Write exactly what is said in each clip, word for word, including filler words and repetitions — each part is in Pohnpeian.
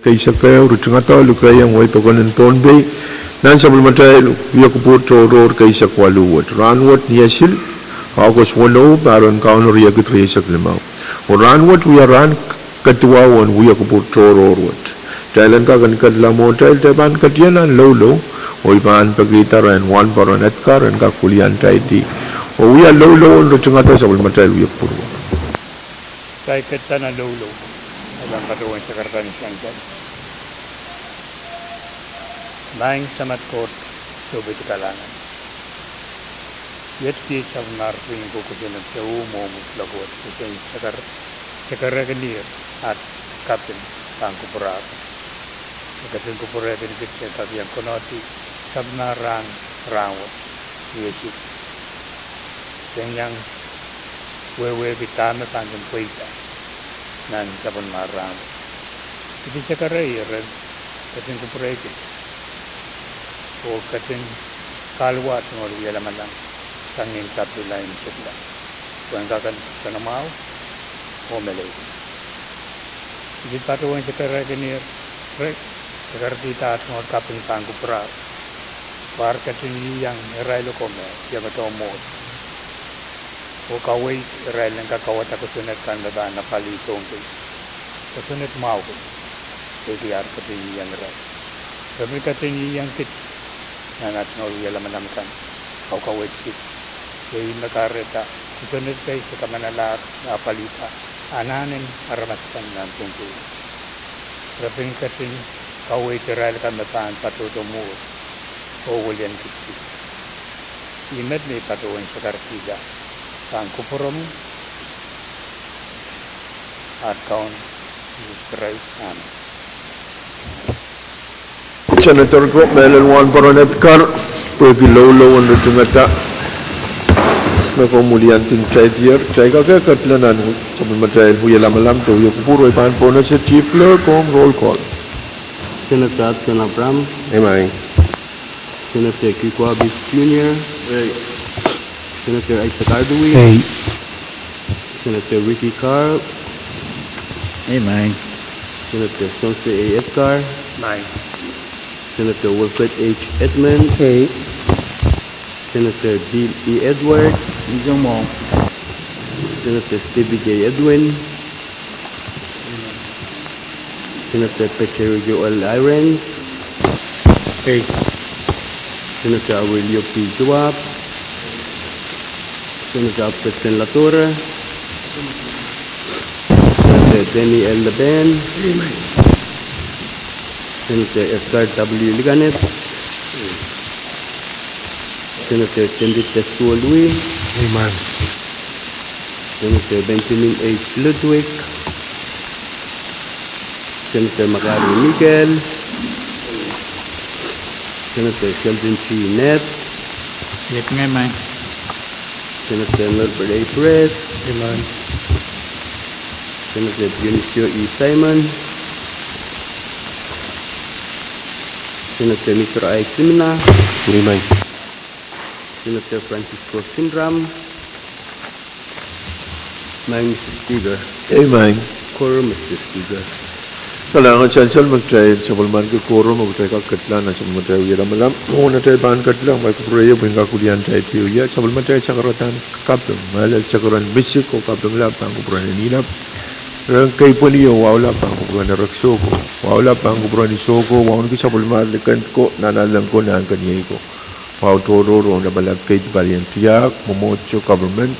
Keisek ehu, ritingada, lukeiong wehi pokon en Pohnpei, nan sapwellimatail wiekupwur tohrohr keisek waluh wet. Rahnwet ni Esil, August weneu, pahn Kauno riekid rieisek limau. Oh rahnwet wia rahn kaduwau en wiekupwur tohrohr wet. Kitail en kak en ketlahng mwohtail, kitail pahn ketin nan loulou, oh I pahn pekihda rehn Wahnpoaron Edgar en kak wiliandi. Oh wia loulou en ritingada sapwellimatail wiekupwur wet. Kitail ketlahng nan loulou, e pahn patohwan sakarada ni sansal. Maing Samat Koht, sohpeidi kalahngan. Iet kiht sapwellimar pwihn ko kosonned ehu mwohmw lokaia wet, kosonned sakar, sakarehkin ihr at kaping pahn kupwurar. E ketin kupwurehkin kit se kak iang konehdi sapwellimar rahn, rahnwet, ni Esil. Sen iang wehwehki dahme pahn kin pweida nan sapwellimar rahnwet. Kidi sakaraie ren ketin kupwurei kit oh ketin kahluwa tungoal wie lamalam sang ni kaping lain sekla, pwehn kak en soanamwahu oh meleidi. Kidi patohwan sakarehkin ihr, re, sakarehdi tungoal kaping pahn kupwurar, pwe ar ketin iang irail oko me iangado mwohd oh kaweid irail en kak kauwada kosonned kan me pahn apwalih Pohnpei. Kosonned mwahu kei, pwehki ar ketin iang irail. Re pil ketin iang kit nan aht tungoal wie lamalam kan, au kaweid kit. Iei me kahrehda kosonned kei se kamanalahr me apwalihda anahn en aramas kan nan Pohnpei. Re pil ketin kaweid irail kan me pahn patohdo mwohd oh welian kit kis. Ih met me I patohwan sakaradahng pahn kupwuromwi, at Kaun Sises Krais, amen. Senator ko, mehlel Wahnpoaron Edgar, pwehki loulou en ritingada me komw wiliandi kitail diar, kitail kak ketlahng nan sapwellimatail wie lamalam de wiekupwur, oh I pahn pohnese Chief Clerk ong roll call. Senator Hudson Abraham. Amen. Senator Kiko Abis Junior. Ei. Senator Isaac R. Dewey. Ei. Senator Ricky Carl. Amen. Senator Spencer A. Edgar. Amen. Senator Wilfred H. Edmund. Ei. Senator Bill E. Edward. Isang mo. Senator Stevie J. Edwin. Senator Patrick Joel Irons. Ei. Senator Aurelio P. Joab. Senator Alfred Ken Ladora. Senator Danny L. Laban. Amen. Senator Edgar W. Liganet. Senator Sendit Testuo Lui. Amen. Senator Benjamin H. Ludwig. Senator McGarry Miguel. Senator Sheldon G. Ned. Ned ngehi, Maing. Senator Norbert A. Press. Amen. Senator Dionisio E. Simon. Senator Mister Ike Simina. Amen. Senator Francisco Simram. Maing Mister Speaker. Amen. Quorum, Mister Speaker. Kalahngan sansal me kitail sapwellimanki quorum, oh kitail kak ketlahng nan sapwellimatail wie lamalam. Oh atail pahn ketlahng, I kupwurehiong pwehn kak wiliandi wia sapwellimatail sakaradahn kaping, mehlel sakaradahn misik oh kaping lap pahn kupwuren Inap. Rehn Keipweni oh Wahu Lap pahn kupwuren Erekiso ko. Wahu Lap pahn kupwuren Iso ko, wauneki sapwellimar likin ko, nanalek ko, nahnkeniei ko. Wahu tohrohr oh lapalap kei, palien tiahk, mwomwohdiso, government,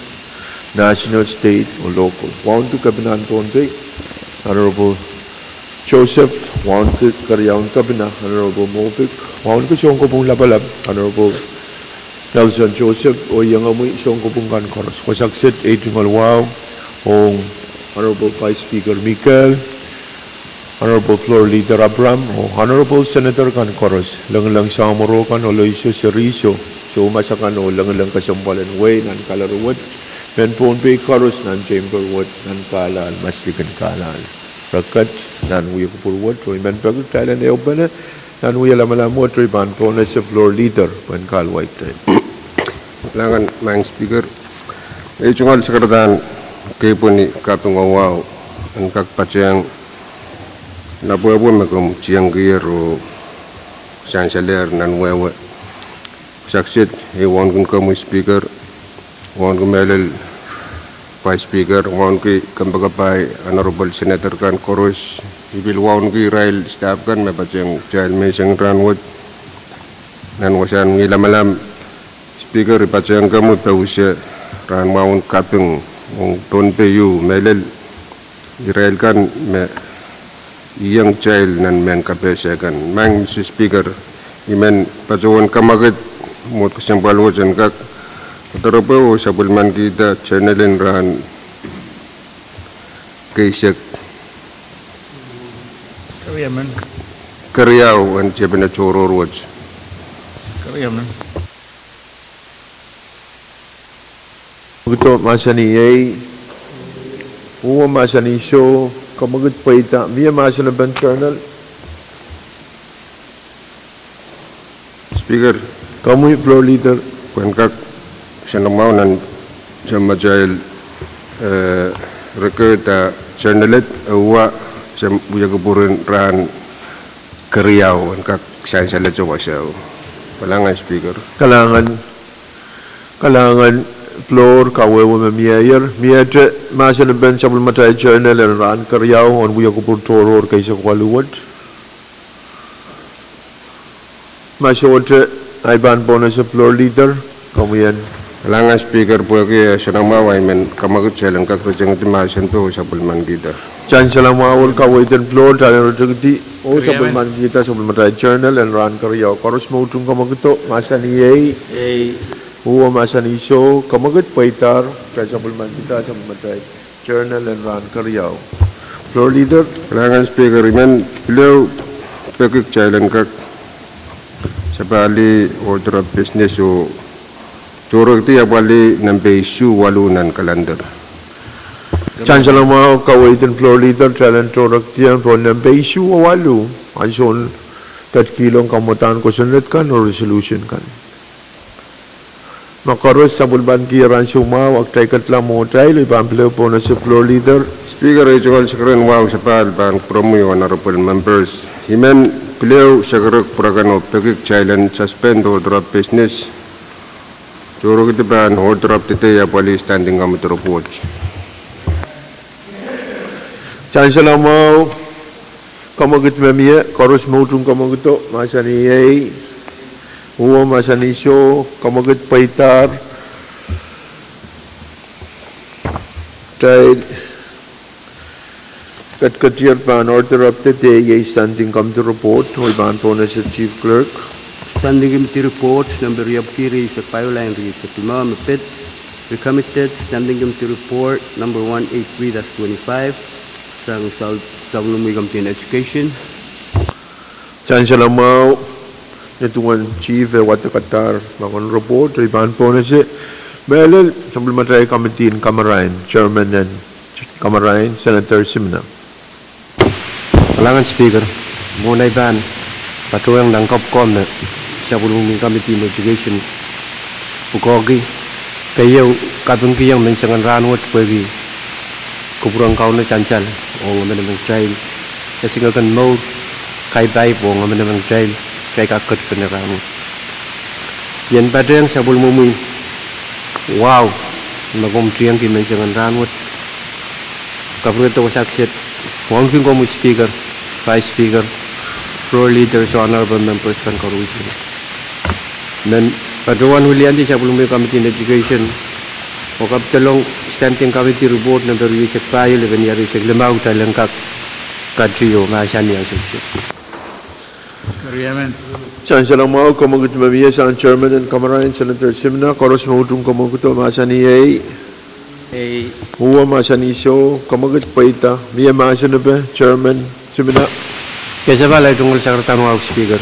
national, state oh local. Wauneki Kepinahn Pohnpei, Honorable Joseph, wauneki keriaun Kepina, Honorable Moffitt, wauneki sounkopwung lapalap, Honorable Nelson Joseph, oh iengomwi sounkopwung kan koaros. Koasokoasoia ei tungoal wahu ong Honorable Vice Speaker Mikel, Honorable Floor Leader Abraham, oh Honorable Senator kan koaros, lengileng samworo kan, oloiso, serihso, soumas akan, oh lengileng kesempwal en wehi nan kalaro wet, mehn Pohnpei koaros nan chamber wet, nan kahlahl, maslikin kahlahl. Re ket nan wiekupwur wet, oh I men peki kitail en ehupene nan wie lamalam wet, oh I pahn pohnese Floor Leader pwehn kahluwa kitail. Kalahngan Maing Speaker. Ei tungoal sakaradahn Keipweni, kaping oh wahu en kak patehng Napwehpwe me komw tiengkier oh sansalehr nan wehwe. Sakset, ei wauneki komwi Speaker, wauneki mehlel Vice Speaker, wauneki kompoakepahi Honorable Senator kan koaros, I pil wauneki irail staff kan me patehng kitail menseng rahnwet nan wasahn Ngih Lamalam. Speaker, I patehng komwi pousehla rahn mwahu en kaping ong Pohnpei mehlel irail kan me iang kitail nan mehn kapehse kan. Maing Mister Speaker, I men patohwan kamwakid mwohd kesempwal wet en kak doaropwe oh sapwellimanikihda journal en rahn keisek keriau en tiepene tohrohr wet. Kamwekid, mahsanih iei. Uwe, mahsanih soh. Kamwekid, pweida. Mie mahsen en journal? Speaker, komwi Floor Leader. Pwehn kak sanamwahu nan samatail record a journal et, e wia wia kupwuren rahn keriau en kak sansalehte wasao. Kalahngan Speaker. Kalahngan, kalahngan Floor, kawehwe me mieier. Miehte mahsen en sapwellimatail journal en rahn keriau en wia kupwur tohrohr keisek waluh wet? Ma sohte, I pahn pohnese Floor Leader, komwi en. Kalahngan Speaker, pwehki sanamwahu, I men kamwekid kitail en kak ritingidi mahsen pwe oh sapwellimanikihda. Sansal mwahu oh kaweid en Floor, kitail en ritingidi oh sapwellimanikihda sapwellimatail journal en rahn keriau. Koaros me utung kamwekido, mahsanih iei. Uwe, mahsanih soh. Kamwekid, pweidahr. Kitail sapwellimanikihda sapwellimatail journal en rahn keriau. Floor Leader. Kalahngan Speaker, I men pil ehu peki kitail en kak sapahlih order of business oh tohrekdi apwalih nempe isuh waluh nan calendar. Sansal mwahu, kaweid en Floor Leader, kitail en tohrekdiong pohn nempe isuh waluh, ansoun ketkihong kamwadahn kosonned kan oh resolution kan. Ma koaros sapwellimanikier ansou mwahu, a kitail ketla mwohtail, I pahn pil ehu pohnese Floor Leader. Speaker, ei tungoal sekeren wahu sapahl pahn kupwuromwi oh honorable members. I men pil ehu sekerek pwurakan oh peki kitail en suspend order of business, tohrekdi pahn order of the day apwalih standing committee report. Sansal mwahu, kamwekid me mie, koaros me utung kamwekido, mahsanih iei. Uwe, mahsanih soh. Kamwekid, pweidahr. Kitail ketiketier pahn order of the day, iei standing committee report, oh I pahn pohnese Chief Clerk. Standing Committee Report, nempe riepwiki rieisek pahieu, lain rieisek limau, me pid Recommended Standing Committee Report number one eight three dash twenty-five, sang sapwellimomwi Committee on Education. Sansal mwahu, ni duwen Chief eh wadekadahr mangan report, I pahn pohnese mehlel sapwellimatail Committee en Kamarain, Chairman en Kamarain, Senator Simina. Kalahngan Speaker, mwohn ei pahn patohweng nan kapw ko me sapwellimomwi Committee en Education pwukoahki, keieu, kapingkihong menseng en rahnwet pwehki kupwuren Kauno sansal ong emenemen kitail, esingek en mour, kaipaip ong emenemen kitail, kitail kak ketpene rahnwet. I en patehng sapwellimomwi wahu me komw tiengki menseng en rahnwet. Kapwuredo wasa kiset, wauneki komwi Speaker, Vice Speaker, Floor Leaders, Honorable Members kan koaros. Men patohwan wiliandi sapwellimomwi Committee en Education oh kapidolong Standing Committee Report nempe rieisek pahieu, lepin ia rieisek limau, kitail en kak katido mahsanih ansou kiset. Sansal mwahu, kamwekid me mie sang Chairman en Kamarain, Senator Simina, koaros me utung kamwekido, mahsanih iei. Uwe, mahsanih soh. Kamwekid, pweida. Mie mahsen nepe, Chairman Simina? Kei sapahl, ei tungoal sekerek wahu Speaker.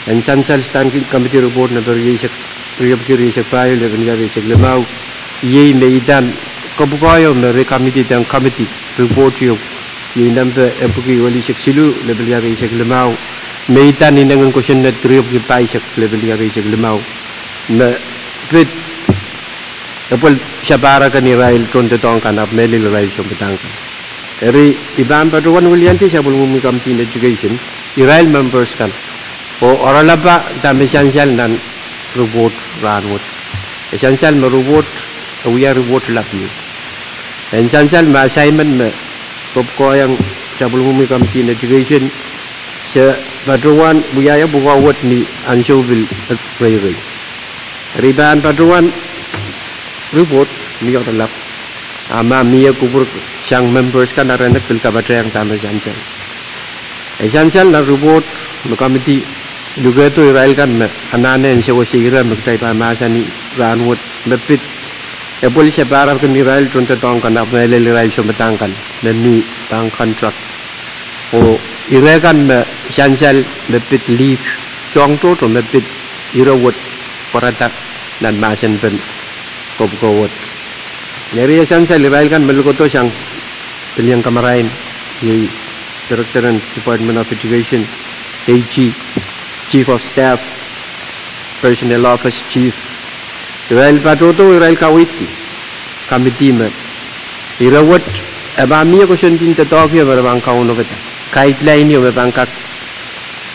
En sansal Standing Committee Report nempe riepwiki rieisek pahieu, lepin ia rieisek limau, iei me idahn kapwukoahieu me re committee, idahn committee report ieu, iei nempe epwiki welisek siluh, lepin ia rieisek limau, me idahn inengen kosonned riepwiki pahisek, lepin ia rieisek limau, me pid epwel sapahl akan irail tohndoadoahk kan ahpw mehlel irail sounpadahk kan. Eri, I pahn patohwan wiliandi sapwellimomwi Committee on Education, irail members kan, oh oaralapa dahme sansal nan report rahnwet. E sansal me report, e wia report lap ieu. E sansal me assignment me kopwukoahng sapwellimomwi Committee on Education, se patohwan wiahiong pwukoa wet ni ansou pil reirei. Eri I pahn patohwan report ni oaralap. A ma mie kupwur sang members kan, arail pil kapatahiong dahme sansal. E sansal nan report me committee lukehdo irail kan me anahne en sewese ire me kitail pahn mahsanih rahnwet me pid epwel se pahrakkin irail tohndoadoahk kan ahpw mehlel irail sounpadahk kan me mi pahn contract. Oh ire kan me sansal me pid leave soahng tohto me pid ire wet pwarada nan mahsen pen kopwukoa wet. Eri e sansal irail kan me likwedo sang pil iang kamarain, iei Director en Department of Education, AG, Chief of Staff, Personnel Office Chief. Irail patohdo, irail kaweidki committee me ire wet, e pahn mie kosonned en doadoahk ieu me re pahn kaunopada, guideline ieu me pahn kak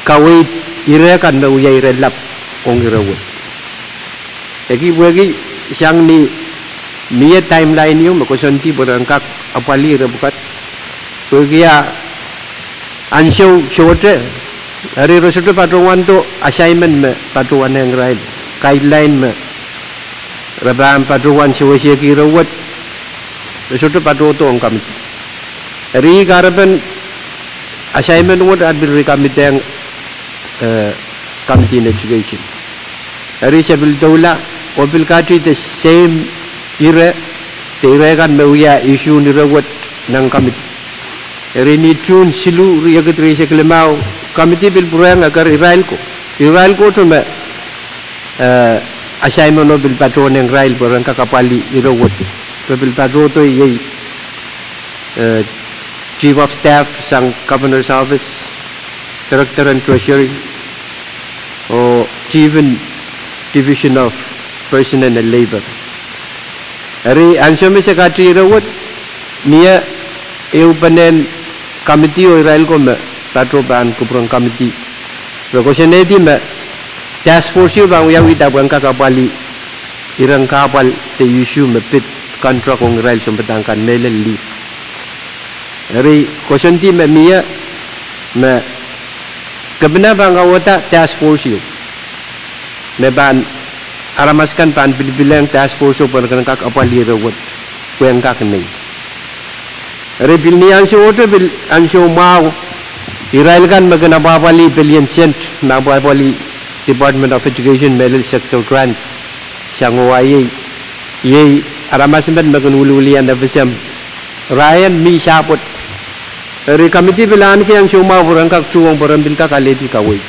kaweid ire kan me wia ire lap ong ire wet. Eri pwehki sang ni mie timeline ieu me kosonned pwe ren kak apwalih ire pwukat, pwehki a ansou sohte, eri re sohte patohwando assignment me patohwanehng irail, guideline me re pahn patohwan sewesehki ire wet, re sohte patohdo ong committee. Eri kahrepen assignment wet ahpw pil recommendehng Committee on Education. Eri se pil doula oh pil kati the same ire, de ire kan me wia issuen ire wet nan committee. Eri ni June siluh, riekid rieisek limau, committee pil pwurehng eker irail ko, irail kohto me assignment o pil patohwanehng irail pwe ren kak apwalih ire wet. Re pil patohdo iei Chief of Staff sang Governor's Office, Director en Treasury, oh Chief en Division of Personnel and Labor. Eri ansou me se kati ire wet, mie ehupenen committee oh irail ko me patoh pahn kupwuren committee, re kosonnedi me task force ieu pahn wiawihda pwehn kak apwalih iren kahpwal de issue me pid contract ong irail sounpadahk kan mehlel leave. Eri kosonned me mie me kepina pahn kauwada task force ieu, me pahn, aramas kan pahn pilipilehng task force o pwe re kin kak apwalih ire wet pwehn kak nei. Eri pil ni ansowohte, pil ansou mwahu, irail kan me kin apwapwalih pelien sent me apwapwalih Department of Education mehlel sector grant, sang wai, iei aramas emen me kin wiliwilian FSM, Ryan, mi sahpwet. Eri committee pil ahneki ansou mwahu pwe ren kak tuhwong pwe ren pil kak alehdi kaweid.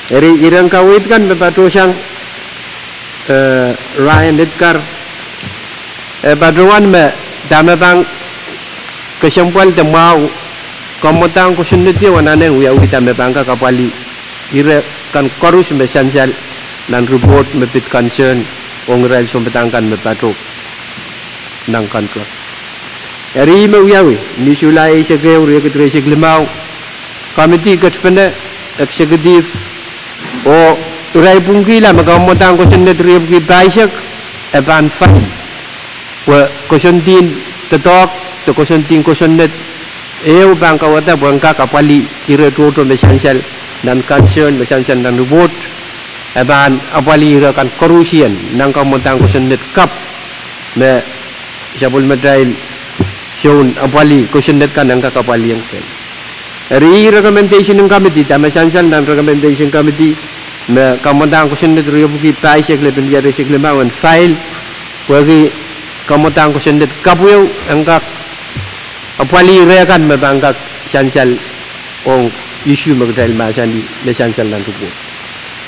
Eri iren kaweid kan me patohsang Ryan Edgar, e patohwan me dahme pahn kesempwal de mwahu, kamwadahn kosonned ieu anahne en wiawihda me pahn kak apwalih ire kan koaros me sansal nan report me pid concern ong irail sounpadahk kan me patoh nan contract. Eri me wiawi ni Sulai eisek ehu, riekid rieisek limau, committee ketipene, executive, oh irail pwungkihla me kamwadahn kosonned riepwiki pahisek e pahn file pwe kosonned en doadoahk de kosonned en kosonned ehu pahn kauwada pwehn kak apwalih ire tohto me sansal nan concern me sansal nan report, e pahn apwalih ire kan koarusie nan kamwadahn kosonned kapw me sapwellimatail soun apwalih kosonned kan en kak apwalih ong irail. Eri recommendation en committee, dahme sansal nan recommendation committee, me kamwadahn kosonned riepwiki pahisek lepin wia rieisek limau en file pwehki kamwadahn kosonned kapw ieu en kak apwalih ire kan me pahn kak sansal ong issue me kitail mahsanih me sansal nan report.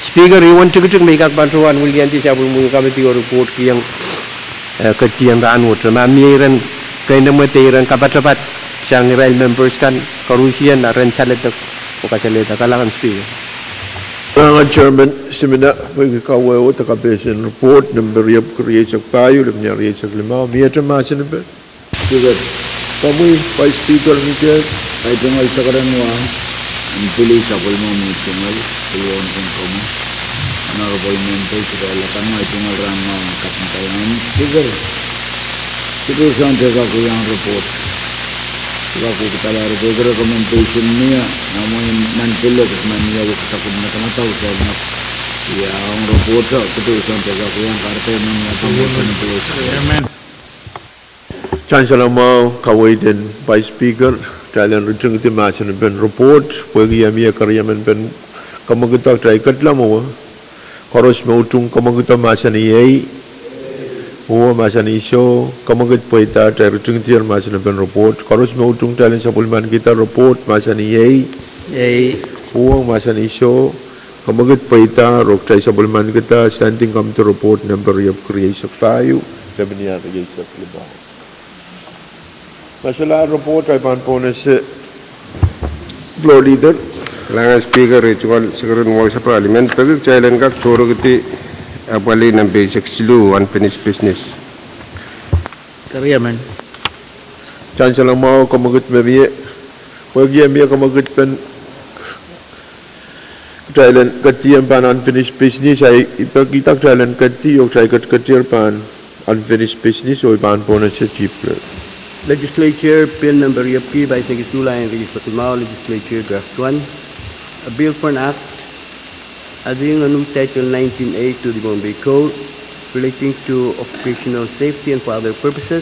Speaker, ih uwen tikitik me I kak patohwan wiliandi sapwellimomwi committee oh report kihong ketin rahnwet. Ma mie iren keinemwe de iren kapatapat sang irail members kan, koarusie ren saledek oh kasalehda. Kalahngan Speaker. Kalahngan Chairman Simina pwehki kawehwe de kapehsen report nempe riepwiki rieisek pahieu lepin wia rieisek limau. Miehte mahsen nempe? Sapwei Vice Speaker Richard, ahi tungoal sakaradahn wah, en pil sapwellime tungoal, pil wahn kin kamo. Honorable members, kitail akan ahi tungoal rahn wah, en kaping kalahngan Speaker. Kitail sohte kak iang report. Kitail kak iang report recommendation mie, nan mwein nan pil ekis nan ia wekidakun matamatau sohte. Ia, ong report, kitail sohte kak iang kahrehda nan ia pahn report. Amen. Sansal mwahu, kaweid en Vice Speaker, kitail en ritingdi mahsen en pen report, pwehki e mie keriemen pen kamwekid kitail ketlamo. Koaros me utung kamwekid mahsanih ei. Uhwong mahsanih soh, kamwekid pweida, kitail ritingdier mahsen en pen report. Koaros me utung kitail en sapwellimanikihda report mahsanih ei. Ei. Uhwong mahsanih soh, kamwekid pweida, ro kitail sapwellimanikihda Standing Committee Report nempe riepwiki rieisek pahieu, lepin iar rieisek limau. Mahsalahr report ahi pahn pwonese Floor Leader. Kalahngan Speaker, riei tungoal, sakaradahn wahu, sapahl emen, peki kitail en kak tohrukidi apwalih nempe eisek siluh, unfinished business. Keriemen. Sansal mwahu, kamwekid me mie, pwehki e mie kamwekid pen kitail en ketier pahn unfinished business, ahi pekihda kitail en ketier, oh kitail ketiketier pahn unfinished business, oh I pahn pwonese Chief Clerk. Legislature Bill nempe riepwiki pahisek isuh, lain rieisek limau, Legislature Draft One, a bill for an act adding a new title nineteen A to the Bombay Code relating to occupational safety and for other purposes.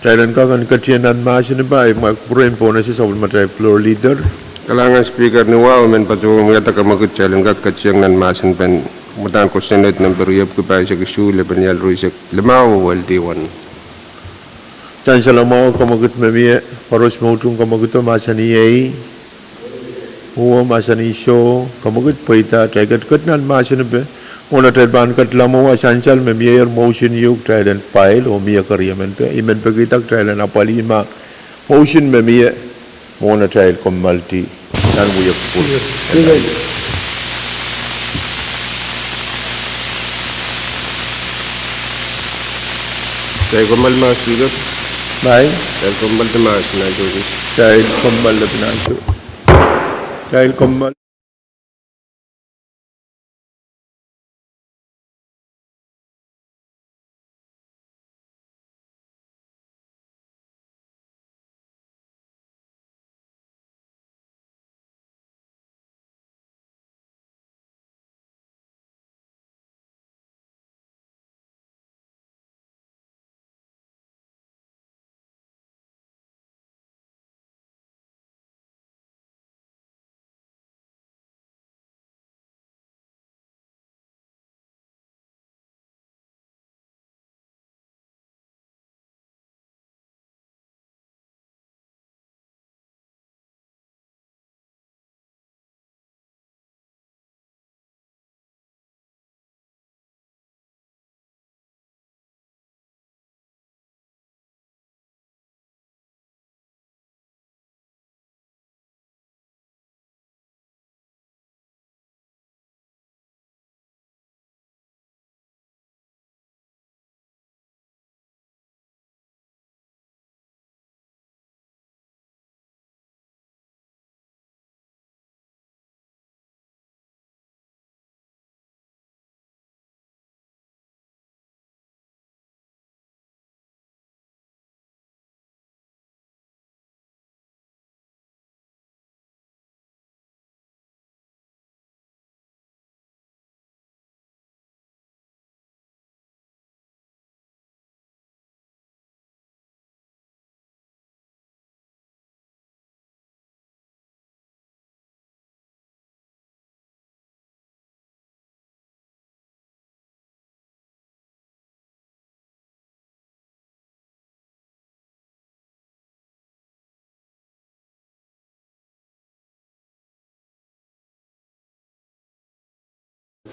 Kitail en kak en ketier nan mahsen ipa, I mwahk pwurehng pwonese sapwellimatail Floor Leader. Kalahngan Speaker, ni wahu emen patohwan wiahda kamwekid kitail en kak ketier nan mahsen pen mwadang kosonned nempe riepwiki pahisek isuh, lepin iar rieisek limau, L D one. Sansal mwahu, kamwekid me mie, koaros me utung kamwekido mahsanih ei. Uhwong mahsanih soh, kamwekid pweida, kitail ketiket nan mahsen ipa. Mwohn atail pahn kedlamo, a sansal me mieier motion ieu, kitail en file oh mie keriemen pe, I men pekihda kitail en apwalih ma motion me mie mwohn atail kommoaldi nan wiepe pwukat. Kitail kommoal ma Speaker. Mai. Kitail kommoal de ma Speaker. Kitail kommoal de ma Speaker. Kitail kommoal.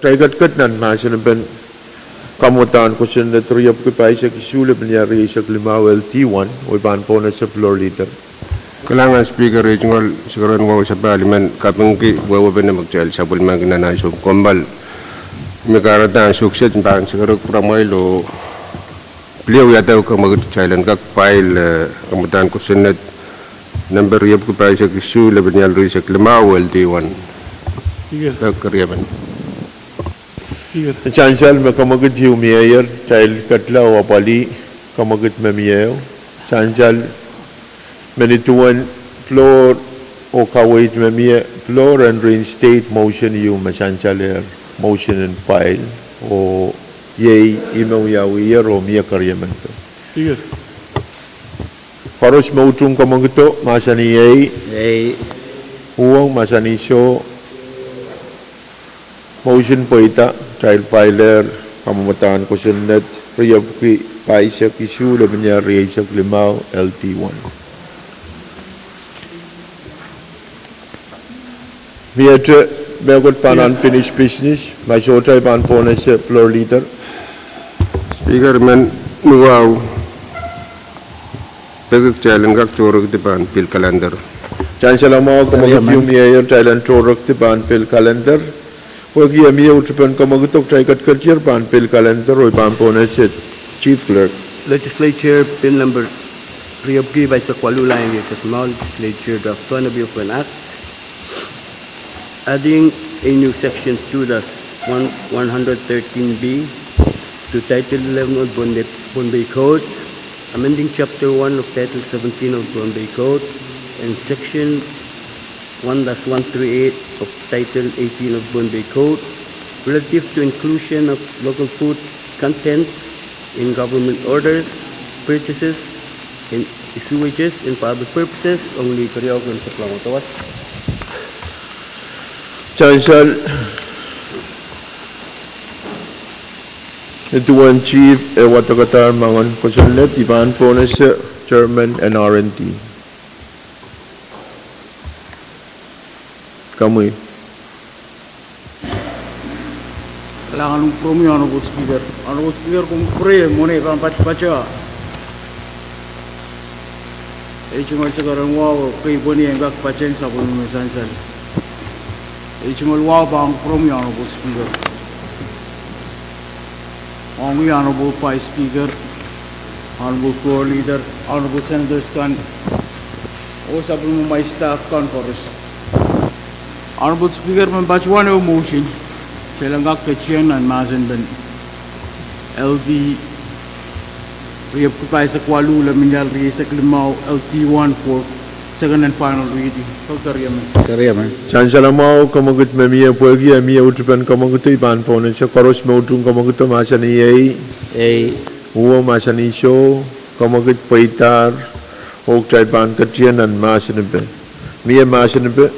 Kitail ketiket nan mahsen pen kamwadang kosonned riepwiki pahisek isuh lepin iar rieisek limau L D one, oh I pahn pwonese Floor Leader. Kalahngan Speaker, riei tungoal, sakaradahn wahu, sapahl emen, kapingki wehwehpen me kitail sapwellimaniki nan ansou kommoal. Me kahrehda ansou kiset pahn sakarek pwuramwail oh Liau iadau kamwekid kitail en kak file, eh, kamwadahn kosonned nempe riepwiki pahisek isuh, lepin ial rieisek limau, L D one. Speaker. Pek keriemen. Speaker. Sansal me kamwekid ieu mieier, kitail ketla oh apwalih kamwekid me mie ieu. Sansal me ni duwen floor oh kaweid me mie floor en reinstate motion ieu me sansalehr motion en file oh iei ih me wiawiher oh mie keriemen. Speaker. Koaros me utung kamwekid o mahsanih ei. Ei. Uhwong mahsanih soh. Motion pweida, kitail filehr kamwadahn kosonned riepwiki pahisek isuh, lepin ial rieisek limau, L D one. Miehte mehkot pahn unfinished business, ma sohte, I pahn pwonese Floor Leader. Speaker, I men nuwahu peki kitail en kak tohrekdi pahn pil calendar. Sansal mwahu, kamwekid ieu mieier, kitail en tohrekdi pahn pil calendar. Pwehki e mie uhtipen kamwekid o, kitail ketiketier pahn pil calendar oh I pahn pwonese Chief Clerk. Legislature Bill Number riepwiki pahisek waluh, lien rieisek limau, Legislature Draft One, a Bill of an Act adding a new section two dash one, one hundred thirteen B to Title eleven of Pohnpei, Pohnpei Code, amending Chapter one of Title seventeen of Pohnpei Code, and Section one dash one three eight of Title eighteen of Pohnpei Code, relative to inclusion of local food content in government orders, purchases, and issuages and for other purposes, ong ni keriau kin seklong wadawad. Sansal, ni duwen Chief e wadekadahr moangen kosonned, I pahn pwonese Chairman en R and D. Komwi. Kalahngan en kupwuromwi, Honorable Speaker. Honorable Speaker, komw pwurehng mwohn ei pahn patopato. Ei tungoal sakaradahn wahu, kei pwehn en kak patehng sapwellime sansal. Ei tungoal wahu pahn kupwuromwi, Honorable Speaker. Ong ih Honorable Vice Speaker, Honorable Floor Leader, Honorable Senators kan, oh sapwellime my staff kan koaros. Honorable Speaker, men patohwan ehu motion, kitail en kak ketieng nan mahsen pen L D riepwiki pahisek waluh, lepin ial rieisek limau, L D one for second and final reading. Pek keriemen. Keriemen. Sansal mwahu, kamwekid me mie, pwehki e mie uhtipen kamwekid o, I pahn pwonese. Koaros me utung kamwekid o mahsanih ei. Ei. Uhwong mahsanih soh, kamwekid pweidahr, oh kitail pahn ketieng nan mahsenipe. Mie mahsenipe?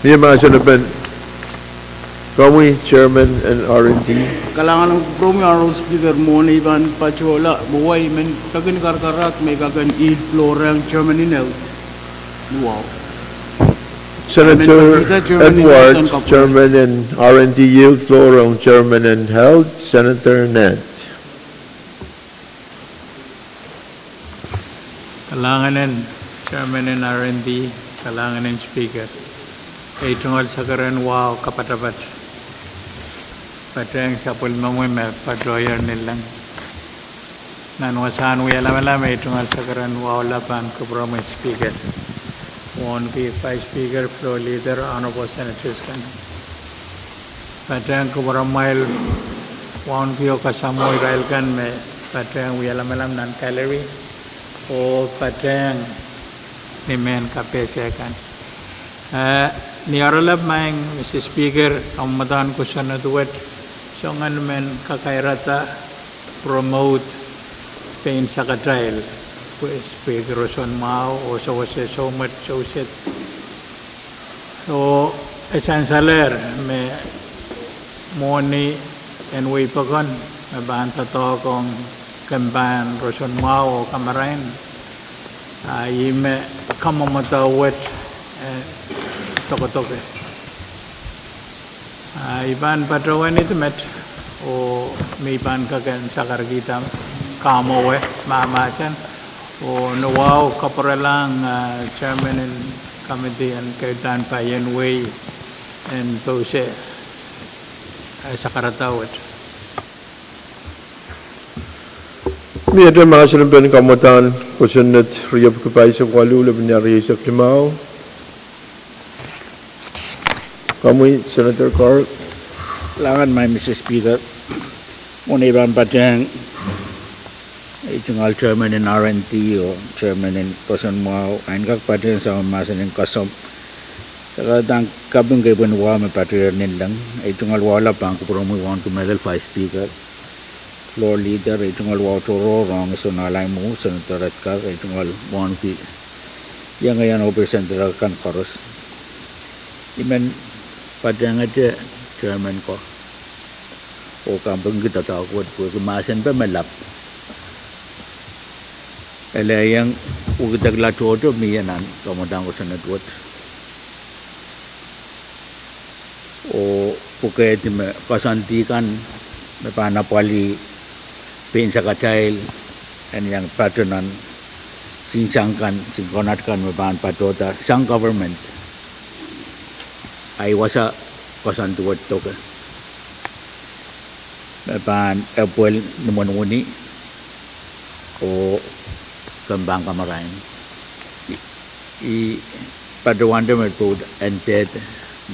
Mie mahsenipen komwi Chairman en R and D. Kalahngan en kupwuromwi, Honorable Speaker, mwohn ei pahn patohla, mwowe I men peki ni karakarahk me I kak en yield floor rehn Chairman en Health. Wow. Senator Edward, Chairman en R and D, yield floor rehn Chairman en Health, Senator Ned. Kalahngan en Chairman en R and D, kalahngan en Speaker. Ei tungoal sakaradahn wahu kapatapat patehng sapwellimomwi me patohier ni leng. Nan wasahn wia lamalam, ei tungoal sakaradahn wahu lap pahn kupwuromwi Speaker, wauneki Vice Speaker, Floor Leader, Honorable Senators kan. Patehng kupwuramwail, wauneki oh kasamwo irail kan me patehng wia lamalam nan gallery, oh patehng ni mehn kapehse kan. Eh, ni oaralap maing, Mister Speaker, kamwadahn kosonned wet, soangen men kakairada promote pein sakatail, pwe, pwehki roson mwahu oh sewese soumwet, souset. Oh e sansalehr me mwohni en wehi pokon me pahn doadoahk ong kempahn roson mwahu oh kamarain, a ih me kamwomwada wet, eh, dokedoke. A I pahn patohwenidi met, oh me I pahn kak en sakarkihda kamwowe mahmahsen, oh ni wahu kapwurelahng, ah, Chairman en Committee en keirda pahn wei en pause, eh, sakarada wet. Mie, mahsen en pahn kamwadahn kosonned riepwiki pahisek waluh, lepin rieisek limau. Komwi, Senator Carl. Langan mai, Mister Speaker. Mwein ei pahn patehng ei tungoal chairman en R and D oh chairman en kosonned mwahu, en kak patehng sawa mahsen en koasoandi. Sakarada kaping kei pwehn wahu me patohwan nin leng. Ei tungoal wahu lap pahn kupwuromwi wauneki mehlel Vice Speaker, Floor Leader, ei tungoal wahu tohrohr, Rong Sounalai mwo, Senator Redkar, ei tungoal wauneki iengeian oh presenter kan koaros. I men patehngete chairman ko oh kapingki doadoahk wet pwehki mahsen pe me lap. Ele iang wekidekla tohto mie nan kamwadahn kosonned wet. Oh pwukoahdi me koasoandi kan me pahn apwalih pein sakatail en iang patohwan sang kan, sang konat kan me pahn patohda sang government. Ahi wasa koasoandi wet doke me pahn epwel ni imwen wini oh kempen kamarain. I, I patohwante me pwoud en dehr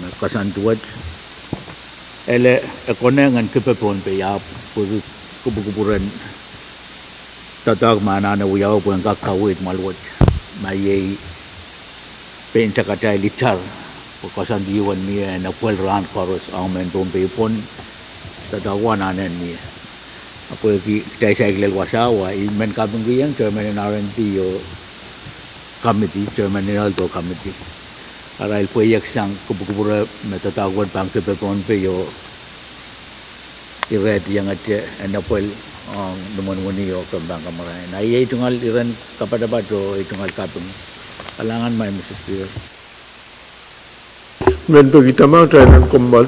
me koasoandi wet. Ele e konehng en kipe pohn pei ahpw pwehki kupwukupwuren doadoahk me anahne wiawi pwehn kak kaweid mwahl wet. Ma iei pein sakatail itar, pwe koasoandi ehu en mie en epwel rahn koaros ong mehn Pohnpei pwon, doadoahk wet anahne mie. Ahpw pwehki kitail saikinte wasao, I men kapingkihong chairman en R and D oh committee, chairman en Health oh committee, arail pweiek sang kupwukupwure me doadoahk wet pahn kipe pohn pei oh irehdi iengete en epwel ong ni imwen wini oh kempen kamarain. Ahi ei tungoal iren kapatapat oh ei tungoal kaping. Kalahngan mai, Mister Speaker. Men peki tamang tainan kommoal.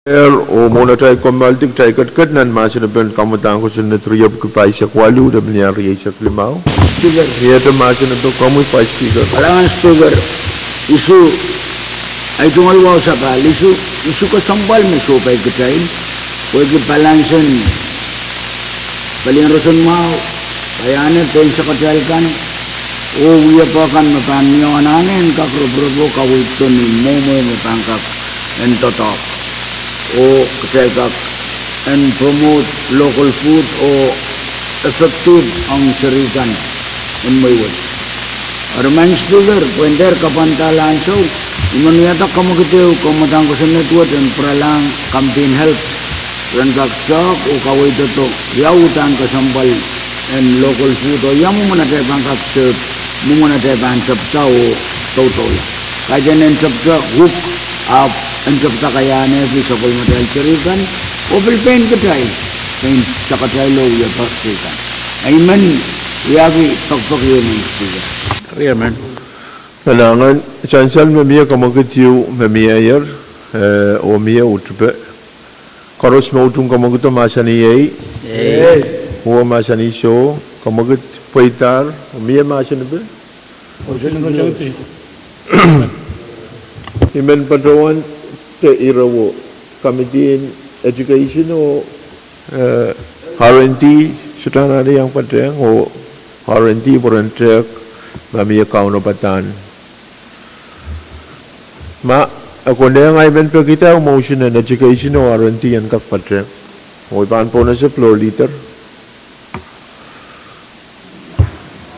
Speaker, oh mwohn atail kommoaldi kitail ketiket nan mahsen en pahn kamwadang kosonned riepwiki pahisek waluh, lepin iang rieisek limau. Speaker. Miehte mahsen en pahn komwi Vice Speaker. Kalahngan Speaker, issue, ei tungoal wahu sapahl, issue, issue kesempwal me sohpai kitail, pwehki balance en palien roson mwahu, paiahne pein sakatail kan, oh wiepe kan me pahn mie anahne en kak roporop oh kaweid ni mwomwe me pahn kak en doadoahk. Oh kitail kak en promote local food oh effective ong seri kan en mweiwet. Eri Madam Speaker, pwehn dehr kapwandahla ansou, I men wiahda kamwekid ehu kamwadang kosonned wet en pwuralahng Committee en Health ren kak tehk oh kaweidodo ia uhdahn kesempwal en local food oh ia mwomwen atail pahn kak serve, mwomwen atail pahn tepda oh doudoula. Kaidehn en tepda wuk, ahpw en tepda kaiahnehki sapwellimatail seri kan, oh pil pein kitail, pein sakatail oh wiepe kan. I men wiahki pekipek ieu, Madam Speaker. Riemen. Kalahngan. Sansal me mie kamwekid ehu me mieier, eh, oh mie uhd pe. Koaros me utung kamwekido mahsanih ei. Ei. Uwe mahsanih soh, kamwekid pweidahr, oh mie mahsen en pahn I men patohwan de ire wo, Committee en Education oh, eh, R and D, sohte anahne iang patehng oh R and D pwe ren tehk ma mie kaunopadahn. Ma e konehng, I men peki dah motion en Education oh R and D en kak patehng. Oh I pahn pohnese Floor Leader.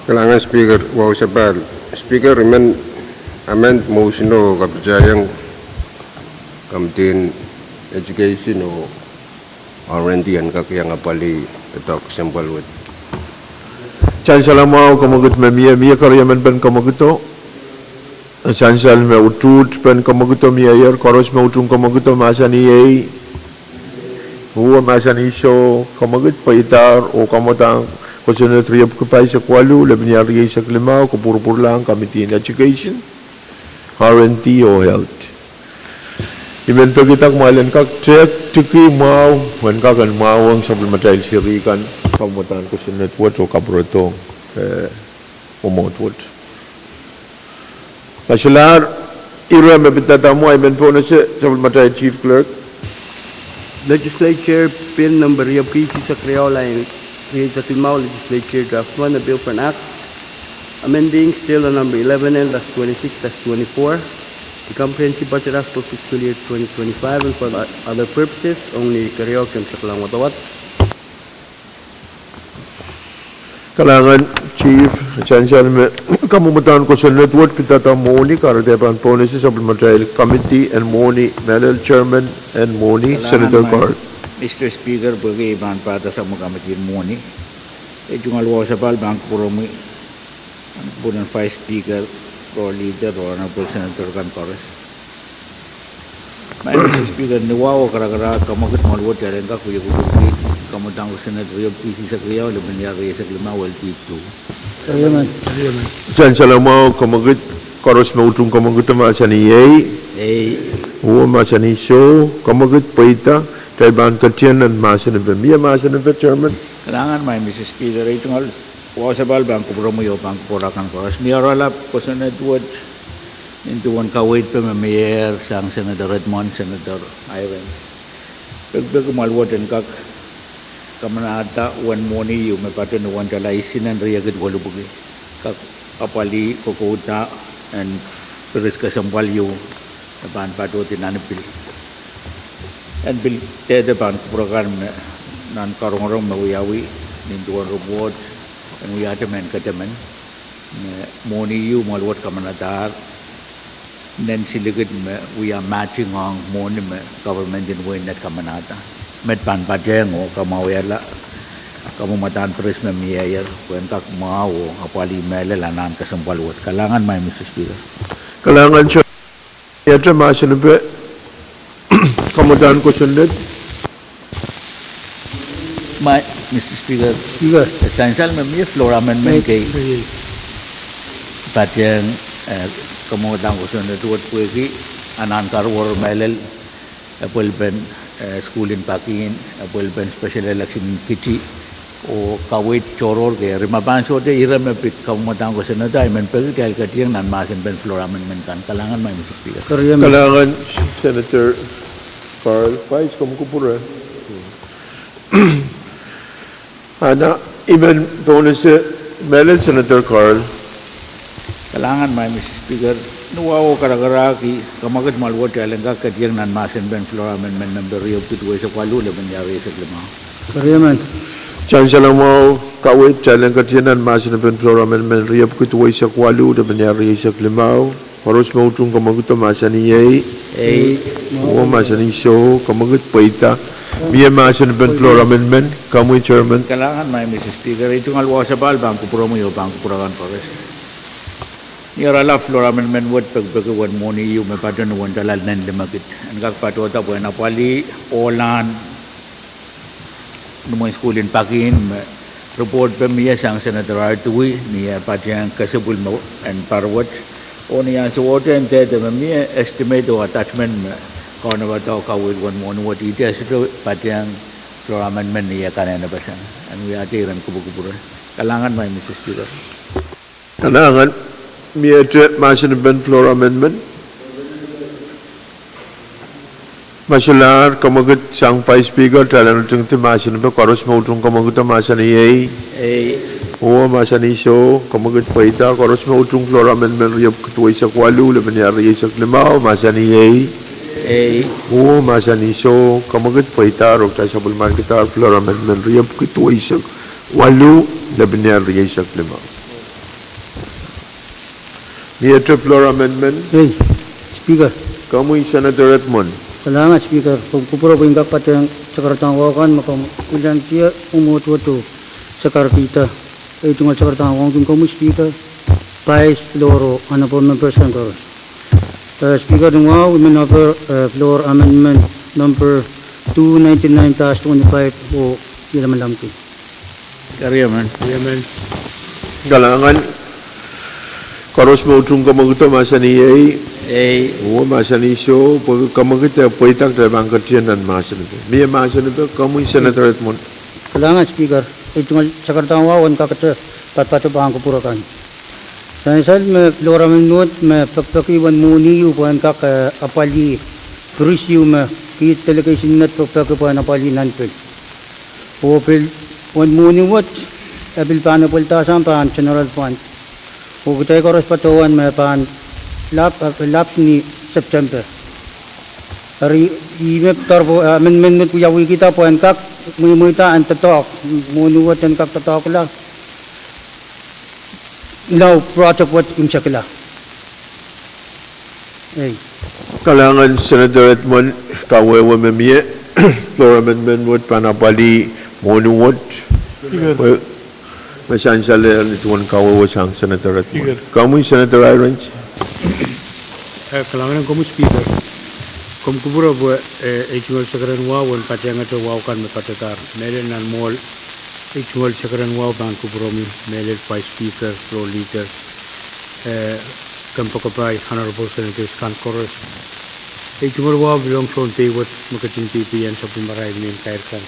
Kalahngan Speaker, wahu sapahl. Speaker, I men amend motion oh kapatahieng Committee en Education oh R and D en kak iang apwalih doadoahk kesempwal wet. Sansal mwahu, kamwekid me mie, mie keriemen pen kamwekido. Sansal me utuht pen kamwekido mieier, koaros me utung kamwekido mahsanih ei. Uwe mahsanih soh, kamwekid pweidahr, oh kamwadang kosonned riepwiki pahisek waluh, lepin iang rieisek limau, kapwurpwurlahng Committee en Education, R and D oh Health. I men pekida kumwail en kak tehk tiki mwahu, en kak en mwahwong sapwellimatail seri kan, kamwadang kosonned wet oh kapwuredohng, eh, mwomwohd wet. Ma solahr ire me pidada mwo, I men pohnese sapwellimatail Chief Clerk. Legislature Bill number riepwiki isihsek riau, lain rieisek limau, Legislature Draft One, a Bill for an Act amending Schedule Number eleven N dash twenty-six dash twenty-four, the Comprehensive Budget Act for fiscal year twenty twenty-five and for other purposes, ong ni keriau ken seklong wadawad. Kalahngan Chief, sansal me kamwadang kosonned wet pidada mwohni, kahrehda pahn pohnese sapwellimatail Committee en Mwohni, mehlel Chairman en Mwohni, Senator Cort. Mister Speaker, pwehki I pahn pahda sapwellime Committee en Mwohni, ei tungoal wahu sapahl pahn kupwuromwi, kupwuren Vice Speaker, Floor Leader, oh Honorable Senator kan koaros. Maing Mister Speaker, ni wahu oh karakarahk, kamwekid mwohn wet, elen kak wie kupwurki kamwadang kosonned riepwiki isihsek riau, lepin iang rieisek limau, L P two. Sansal mwahu, kamwekid, koaros me utung kamwekido mahsanih ei. Ei. Uwe mahsanih soh, kamwekid pweida, kitail pahn ketien nan mahsen en pahn. Mie mahsen en pahn, Chairman. Kalahngan maing Mister Speaker, ei tungoal wahu sapahl pahn kupwuromwi oh pahn kupwuramwail koaros. Mie oaralap kosonned wet, nin duwen kaweid me mieier sang Senator Redmond, Senator Irons. Pekipeki mwoal wet en kak kamanahda uwen mwohni ieu me patohwan uwen tala isinen riekid welipwiki, kak apwalih kokouda en piris kesempwal ieu me pahn patohdi nan pil. En pil dehde pahn kupwur akan me nan karongorong me wiawi nin duwen report en wiahte mehn kedemen me mwohni ieu mwoal wet kamanadahr nen silikid me wia matching ong mwohni me government en wehin Net kamanahda. Met pahn patehng oh kamwahuwihala kamwadang piris me mieier pwehn kak mwahu oh apwalih mehlel anahn kesempwal wet. Kalahngan maing Mister Speaker. Kalahngan. Iete mahsen en pahn kamwadang kosonned. Maing Mister Speaker, sansal me mie floor amendment kei patehng, eh, kamwadang kosonned wet pwehki anahn karuwar mehlel epwelpen, eh, sukuhl en Pakin, epwelpen special election en Kiti, oh kaweid tohrohr kei. Eri ma pahn sohte ire me pid kamwadang ko Senator, I men peki kitail ketieng nan mahsen pen floor amendment kan. Kalahngan, Madam Speaker. Kalahngan, Senator Carl. Vice, komw kupwure? Ana, I men pohnese mehlel Senator Carl. Kalahngan, Madam Speaker. Ni wahu oh karakarahk, kamwakid mwahl wet kitail en kak ketieng nan mahsen pen floor amendment member riepwiki duweisek waluh, lepin iar rieisek limau. Sansal mwahu, kaweid, kitail en ketieng nan mahsen pen floor amendment riepwiki duweisek waluh, lepin iar rieisek limau. Koaros me utung kamwakido mahsanih ei. Ei. Uwe mahsanih soh, kamwakid pweida. Mie mahsen pen floor amendment, komwi Chairman. Kalahngan, Madam Speaker. Ei tungoal wahu sapahl pahn kupwuromwi oh pahn kupwur akan koaros. Ni oaralap floor amendment wet pekipeki uwen mwohni ieu me patohdo ni uwen dollars nen limekid. En kak patohda pwehn apwalih ohlahn ni mwomwen sukuhl en Pakin me report pil mie sang Senator Artui ni eh patehng kesepwil me en pahr wet. Oh ni ansou wet en dehde me mie estimate oh attachment me kaunopada oh kaweid uwen mwohni wet, ihte sohte patehng floor amendment ni eh kanenepeseng. En wiahte iren kupwukupwure. Kalahngan, Madam Speaker. Kalahngan, miehte mahsen pen floor amendment. Ma solahr kamwakid sang Vice Speaker, kitail en ritingdi mahsen pen koaros me utung kamwakido mahsanih ei. Ei. Uwe mahsanih soh, kamwakid pweida. Koaros me utung floor amendment riepwiki duweisek waluh, lepin iar rieisek limau, mahsanih ei. Ei. Uwe mahsanih soh, kamwakid pweida, oh kitail sapwellimanikidahr floor amendment riepwiki duweisek waluh, lepin iar rieisek limau. Miehte floor amendment. Ei, Speaker. Komwi Senator Edmund. Kalahngan Speaker, komw kupwure pwehn kak patehng sakaradahn wahu kan me komw kilangdier oh mwohd wet oh sakarkihda. Ei tungoal sakaradahn wahu kin komwi Speaker, Vice, floor oh honorable members kan koaros. Eh, Speaker, ni wahu I men offer, eh, floor amendment number two ninety-nine dash twenty-five oh iei lamalamki. Kalahngan. Koaros me utung kamwakido mahsanih ei. Ei. Uwe mahsanih soh, pwe kamwakid eh pweida, kitail pahn ketieng nan mahsen pen. Mie mahsen pen, komwi Senator Edmund. Kalahngan Speaker, ei tungoal sakaradahn wahu en kakete patopato pahn kupwur akan. Sansal me floor amendment me pekipeki uwen mwohni ieu pwehn kak, eh, apwalih pris ieu me kiht delegation net pekipeki pwehn apwalih nan pil. Oh pil uwen mwohni wet, eh, pil pahn epweldahsang pahn general fund. Oh kitail koaros patohwan me pahn lap, eh, lap ni September. Eri ih me patohwan, eh, amendment wet wiawihkihda pwehn kak mwomwehda en doadoahk, mwohni wet en kak doadoahkla lao project wet imwisekla. Ei. Kalahngan Senator Edmund, kawehwe me mie, floor amendment wet pahn apwalih mwohni wet. Speaker. Pwe me sansal ni duwen kawehwe sang Senator Edmund. Speaker. Komwi Senator Irons. Eh, kalahngan komwi Speaker. Komw kupwure pwe, eh, ei tungoal sakaradahn wahu en patehngete wahu kan me patohdahr. Mehlel nan mwohl ei tungoal sakaradahn wahu pahn kupwuromwi, mehlel Vice Speaker, Floor Leader, eh, kompoakepahi, Honorable Senators kan koaros. Ei tungoal wahu pil ong sounpei wet me ketin peipeien sapwellimarail mehn kair kan.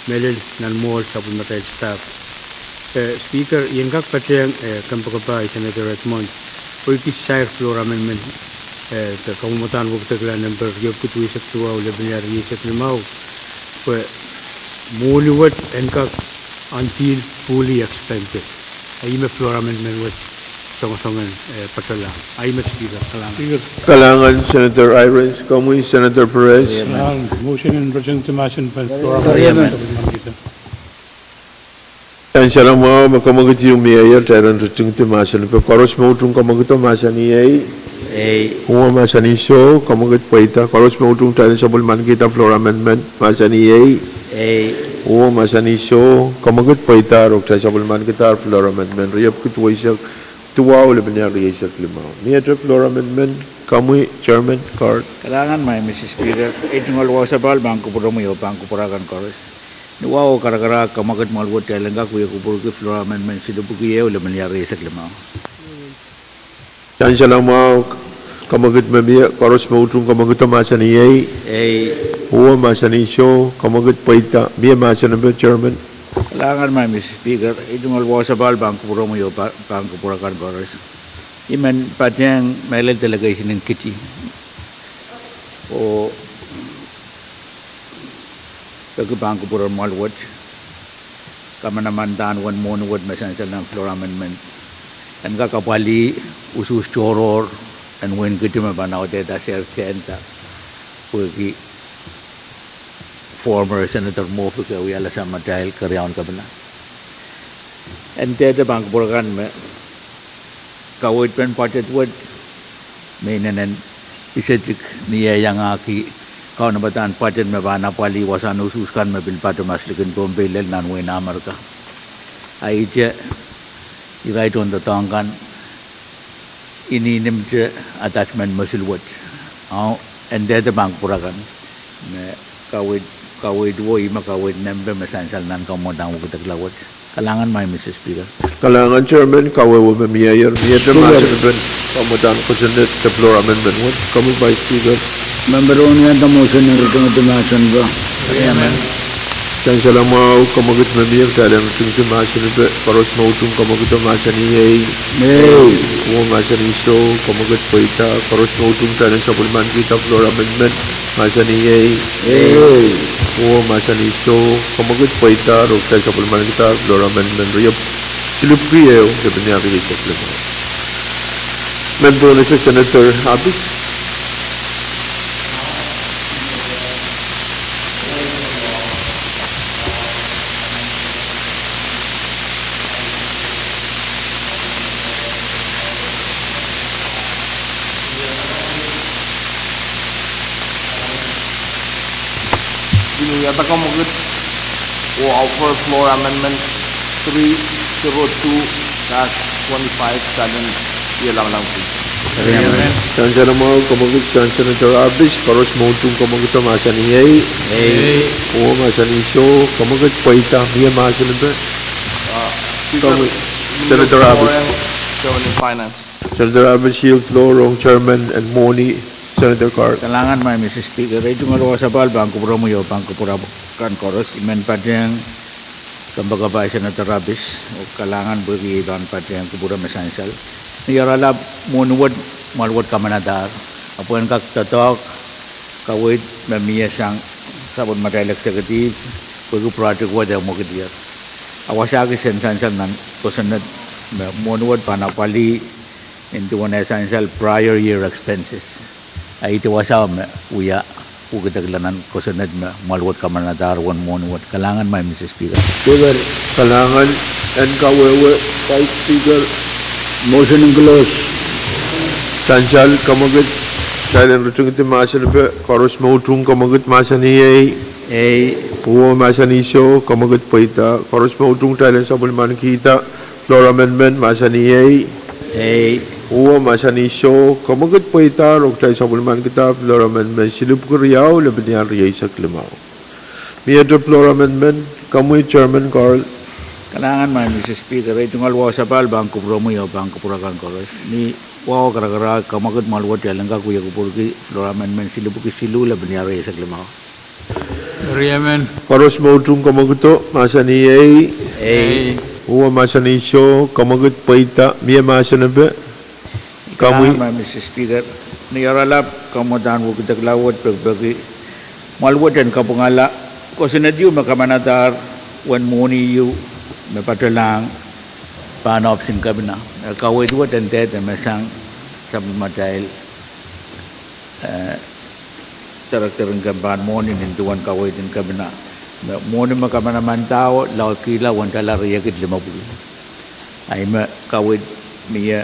Mehlel nan mwohl sapwellimatail staff. Eh, Speaker, I en kak patehng, eh, kompoakepahi Senator Edmund, oh I kis sair floor amendment, eh, de kamwadang wekidekla nempe riepwiki duweisek duwau, lepin iar rieisek limau, pwe mwohni wet en kak until fully expended. A ih me floor amendment wet songosongen, eh, patohlahng. A ih me Speaker, kalahngan. Kalahngan Senator Irons, komwi Senator Perez. Kalahngan, motion en ritingdi mahsen pen floor amendment. Sansal mwahu, me kamwakid ieu mieier, kitail en ritingdi mahsen pen koaros me utung kamwakido mahsanih ei. Ei. Uwe mahsanih soh, kamwakid pweida. Koaros me utung, kitail en sapwellimanikihda floor amendment, mahsanih ei. Ei. Uwe mahsanih soh, kamwakid pweida, oh kitail sapwellimanikihda floor amendment riepwiki duweisek duwau, lepin iar rieisek limau. Miehte floor amendment, komwi Chairman Carl. Kalahngan, Madam Speaker, ei tungoal wahu sapahl pahn kupwuromwi oh pahn kupwur akan koaros. Ni wahu oh karakarahk, kamwakid mwahl wet kitail en kak wie kupwurki floor amendment silipwiki ehu, lepin iar rieisek limau. Sansal mwahu, Kamwekid me mie, koaros me utung kamwekid mahsanih ei. Ei. Uwe mahsanih soh, kamwekid pweida, mie mahsen epe, Chairman. Kalahngan, Madam Speaker, ei tungoal wasa pahl pahn kupwuromwi oh pa-, pahn kupwur akan koaros. I men patehng mehlel delegation en Kiti oh peki pahn kupwuren mwahl wet, kamanamandan uwen mwohni wet me sansal nan floor amendment en kak apwalih usuhs tohrohr en wehin Kiti me pahn audehda ser tehnda pwehki former Senator Moffitt eh wiahla samatail keriaun kepina. En dehde pahn kupwur akan me kaweid pen budget wet me inenen isetik ni eh iangahki kaunopadahn budget me pahn apwalih wasahn usuhs kan me pil patohmas likin Pohnpei lel nan wehin Amerika. A ihte irail tohndoadoahk kan inenen ihmwte attachment mosul wet. Ao en dehde pahn kupwur akan me kaweid, kaweid wet ih me kaweid nempe me sansal nan kamwadang wekidekla wet. Kalahngan, Madam Speaker. Kalahngan, Chairman, kawehwe me mieier, miehte mahsen epen kamwadang kosonned de floor amendment wet, komwi Vice Speaker. Member Onion, de motion en ritingedi mahsen epe. Sansal mwahu, kamwekid me mie, kitail en ritingedi mahsen epe, koaros me utung kamwekido mahsanih ei. Ei. Uwe mahsanih soh, kamwekid pweida, koaros me utung kitail en sapwellimanikihda floor amendment mahsanih ei. Ei. Uwe mahsanih soh, kamwekid pweida, oh kitail sapwellimanikihda floor amendment riep, silipwki ehu lepin iang rieisek limau. Member Onion, Senator Abis. Inou ia, kamwekid oh offer floor amendment three zero two dash twenty-five, kitail en wie lamalam ki. Sansal mwahu, kamwekid, Senator Abis, koaros me utung kamwekido mahsanih ei. Ei. Uwe mahsanih soh, kamwekid pweida, mie mahsen epe. Senator Abis. Senator Abis, yield floor rong Chairman en mwohni, Senator Carl. Kalahngan, Madam Speaker, ei tungoal wasa pahl pahn kupwuromwi oh pahn kupwur akan koaros. I men patehng kompoakepahi Senator Abis oh kalahngan pwehki ei pahn patehng kupwure me sansal. Ni oaralap mwohni wet, mwahl wet kamanadahr, ahpw en kak doadoahk kaweid me mie sang sapwellimatail executive pwehki project wet eh mwekidier. A wasa kis en sansal nan kosonned me mwohni wet pahn apwalih nin duwen eh sansal prior year expenses. A ihte wasao me wia wekidekla nan kosonned me mwahl wet kamanadahr uwen mwohni wet. Kalahngan, Madam Speaker. Kalahngan, en kawehwe Vice Speaker. Motion en close. Sansal, kamwekid, kitail en ritingedi mahsen epe, koaros me utung kamwekid mahsanih ei. Ei. Uwe mahsanih soh, kamwekid pweida, koaros me utung kitail en sapwellimanikihda floor amendment mahsanih ei. Ei. Uwe mahsanih soh, kamwekid pweida, oh kitail sapwellimanikihda floor amendment silipwki riau lepin iang rieisek limau. Miehte floor amendment, komwi Chairman Carl. Kalahngan, Madam Speaker, ei tungoal wasa pahl pahn kupwuromwi oh pahn kupwur akan koaros. Ni wahu karakarahk, kamwekid, mwahl wet kitail en kak wie kupwurki floor amendment silipwki siluh lepin iang rieisek limau. Riemen. Koaros me utung kamwekido mahsanih ei. Ei. Uwe mahsanih soh, kamwekid pweida, mie mahsen epe. Kalahngan, Madam Speaker, ni oaralap kamwadang wekidekla wet pekipeki mwahl wet en kapwungala kosonned ieu me kamanadahr uwen mwohni ieu me patohlahng pahn ohpis en kepina. Eh, kaweid wet en dehde me sang sapwellimatail director en kempahn mwohni nin duwen kaweid en kepina me mwohni me kamanamandao laudkihla uwen tala riekid limepwiki. Ahi me kaweid mie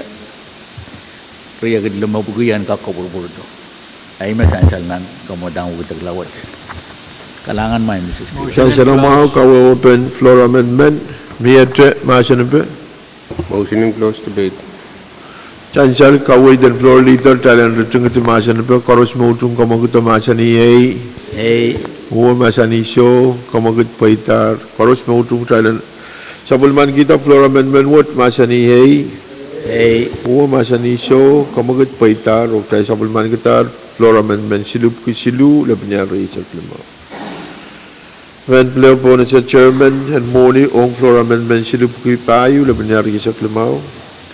riekid limepwiki en kak kopwurupwurdo. Ahi me sansal nan kamwadang wekidekla wet. Kalahngan, Madam Speaker. Sansal mwahu, kawehwepen floor amendment, miehte mahsen epe. Motion en close debate. Sansal, kaweid en floor leader, kitail en ritingedi mahsen epe, koaros me utung kamwekido mahsanih ei. Ei. Uwe mahsanih soh, kamwekid pweidahr, koaros me utung kitail en sapwellimanikihda floor amendment wet mahsanih ei. Ei. Uwe mahsanih soh, kamwekid pweidahr, oh kitail sapwellimanikidahr floor amendment silipwki siluh, lepin iar rieisek limau. Ren pil pwonese chairman en mwohni ong floor amendment silipwki pahieu, lepin iar rieisek limau.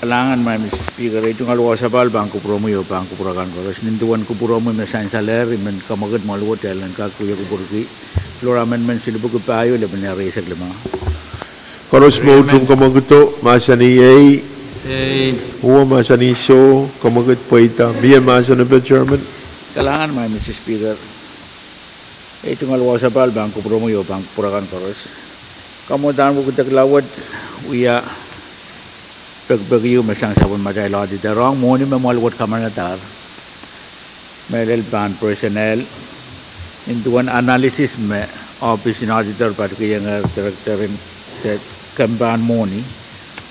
Kalahngan, Madam Speaker, ei tungoal wasapahl pahn kupwuromwi oh pahn kupwur akan koaros. Nin duwen kupwuromwi me sansalehr, I men kamwekid mwaluwo kitail en kak wie kupwurki floor amendment silipwki pahieu, lepin iar rieisek limau. Koaros me utung kamwekido, mahsanih ei. Uwe mahsanih soh, kamwekid pweida. Mie mahseno, Madam Chairman? Kalahngan, Madam Speaker, ei tungoal wasapahl pahn kupwuromwi oh pahn kupwur akan koaros. Kamwodahn wekidek laud wia pekipeki ehu me sang sapwellimatail auditor ong mwohni me mwaluwo kamanadahr, mehlel pahn personnel, nin duwen analysis me ohpis en auditor patikihongehr director en kempahn mwohni,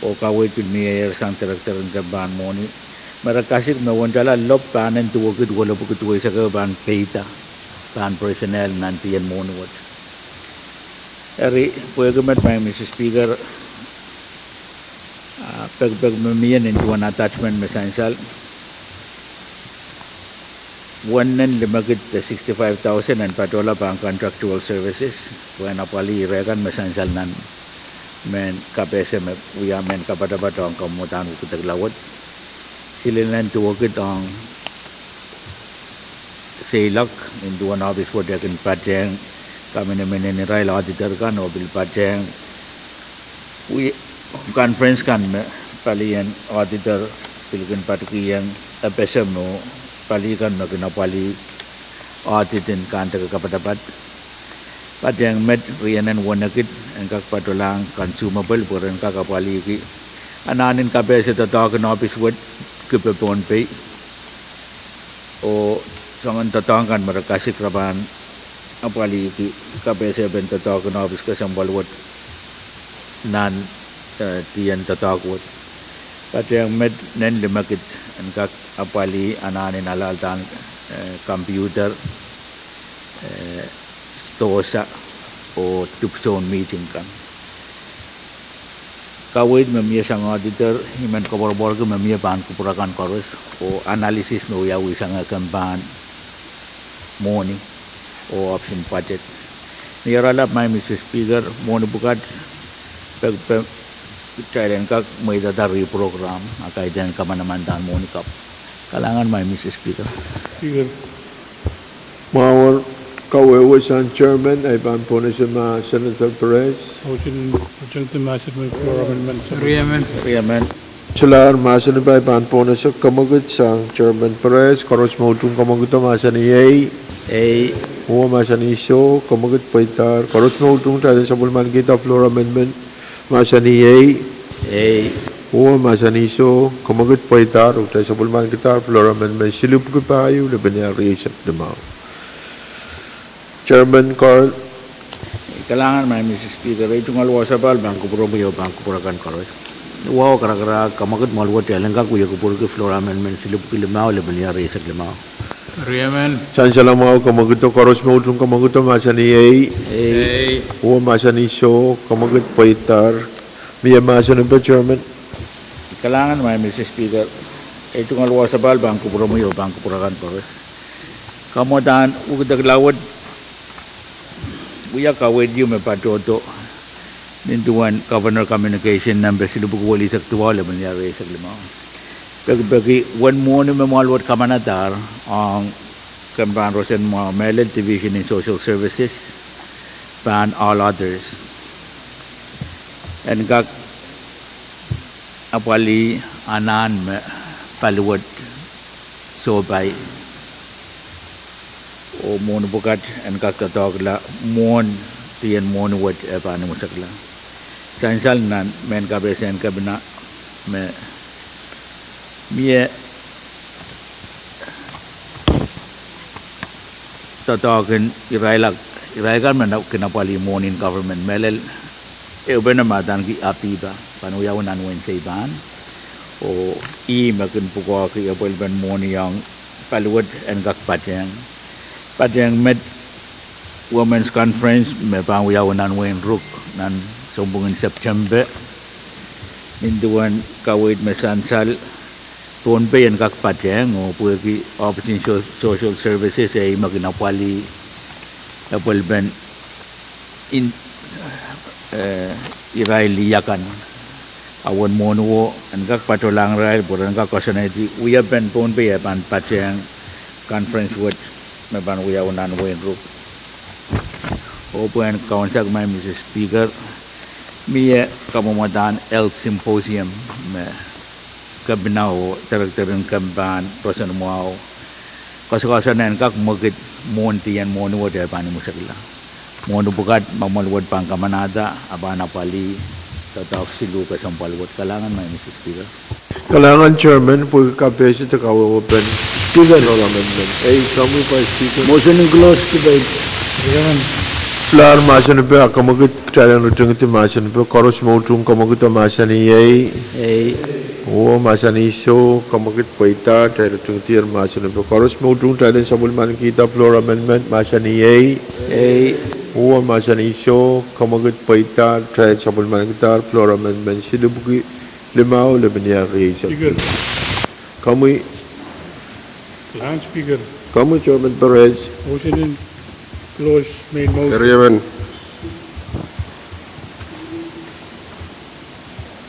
oh kaweid pil mieier sang director en kempahn mwohni, me re kasik me uwen tala lop pahn en duwekid welipwuki duweisek ehu pahn peida pahn personnel nan dien mwohni wet. Eri pwehki met, Madam Speaker, pekipek me mie nin duwen attachment me sansal, uwen nen limekid de sixty-five thousand en patohla pahn contractual services, pwehn apwalih ire kan me sansal nan mehn kapehse me wia mehn kapatapat ong kamwodahn wekidek laud. Silinen duwekid ong seiloak, nin duwen ohpis wet e kin patehng kaminimin en irail auditor kan oh pil patehng conference kan me palien auditor pil kin patikihong FSM oh pali kan me kin apwalih audit en kandeke kapatapat. Patehng met, rienen wenekid en kak patohlahng consumable pwe ren kak apwalihki anahn en kapehse doadoahk en ohpis wet kipe Pohnpei, oh soangen doadoahk kan me re kasik re pahn apwalihki kapehse pen doadoahk en ohpis kesempwal wet nan dien doadoahk wet. Patehng met nen limekid en kak apwalih anahn en alahldahr computer, dohsa, oh dipwisoun mihting kan. Kaweid me mie sang auditor, I men koapworopworki me mie pahn kupwur akan koaros, oh analysis me wiawi sang kempahn mwohni oh ohpis en budget. Ni oaralap, Madam Speaker, mwohni pwukat pekipek kitail en kak mweidada reprogram a kaidehn kamanamandan mwohni kapw. Kalahngan, Madam Speaker. Mwahu kawehwe sang chairman, ahi pahn pwonese ma Senator Perez. Solahr mahsen pwe ahi pahn pwonese kamwekid sang chairman Perez. Koaros me utung kamwekido mahsanih ei. Uwe mahsanih soh, kamwekid pweidahr. Koaros me utung kitail en sapwellimanikihda floor amendment mahsanih ei. Uwe mahsanih soh, kamwekid pweidahr, oh kitail sapwellimanikihdahr floor amendment silipwki pahieu, lepin iar rieisek limau. Chairman Carl. Kalahngan, Madam Speaker, ei tungoal wasapahl pahn kupwuromwi oh pahn kupwur akan koaros. Wahu karakarahk, kamwekid mwaluwo kitail en kak wie kupwurki floor amendment silipwki limau, lepin iar rieisek limau. Sansal mwahu kamwekido, koaros me utung kamwekido mahsanih ei. Uwe mahsanih soh, kamwekid pweidahr. Mie mahsen, Madam Chairman? Kalahngan, Madam Speaker, ei tungoal wasapahl pahn kupwuromwi oh pahn kupwur akan koaros. Kamwodahn wekidek laud wia kaweid ehu me patohdo nin duwen Governor Communication nempe silipwki welisek duwau, lepin iar rieisek limau. Pekipeki uwen mwohni me mwaluwo kamanadahr ong kempahn roson mwahu, mehlel Division en Social Services, pahn All Others en kak apwalih anahn me paliwet sohpai oh mwohni pwukat en kak doadoahkla mwohn dien mwohni wet e pahn imwisekla. Sansal nan mehn kapehse en kepina me mie doadoahk en irail kan me kin apwalih mwohni en government, mehlel ehupene me adaneki APIPA pahn wiawi nan wehin Seipan, oh ih me kin pwukoahki epwelpen mwohni ong paliwet en kak patehng. Patehng met, Women's Conference me pahn wiawi nan wehin Ruk nan sounpwongin September. Nin duwen kaweid me sansal, Pohnpei en kak patehng oh pwehki Office in So-, Social Services e imeki apwalih epwelpen in, eh, irail lih akan. Awen mwohniwo en kak patohlahng irail pwe ren kak koasoanehdi wiepen Pohnpei e pahn patehng conference wet me pahn wiawi nan wehin Ruk. Oh pwehn kaunsak, Maing Mister Speaker, mie kamwomwadahn Health Symposium me kempi oh director en kempi pahn roson mwahu. Koasoakoasoane en kak mwekid mwohn dien mwohni wet e pahn imwisekla. Mwohni pwukat me mwohni wet pahn kamanahda, a pahn apwalih doadoahk siluh kesempwal wet. Kalahngan, Maing Mister Speaker. Kalahngan Chairman, pwehki kapehse de kawehwepen Speaker, floor amendment. Ei, komwi Vice Speaker. Motion in close debate. Floor mahsanipe, a kemwekid kitail en ritingidi mahsanipe. Koaros me utung kemwekid mahsanih ei. Ei. Uwo mahsanih soh, kemwekid pweida, kitail ritingidi mahsanipe. Koaros me utung kitail en sapwellimanikihda floor amendment mahsanih ei. Ei. Uwo mahsanih soh, kemwekid pweida, kitail sapwellimanikihda floor amendment silipwki limau, lepin iar rieisek. Speaker. Komwi. Kalahngan Speaker. Komwi Chairman Perez. Motion in close main motion. Keriemen.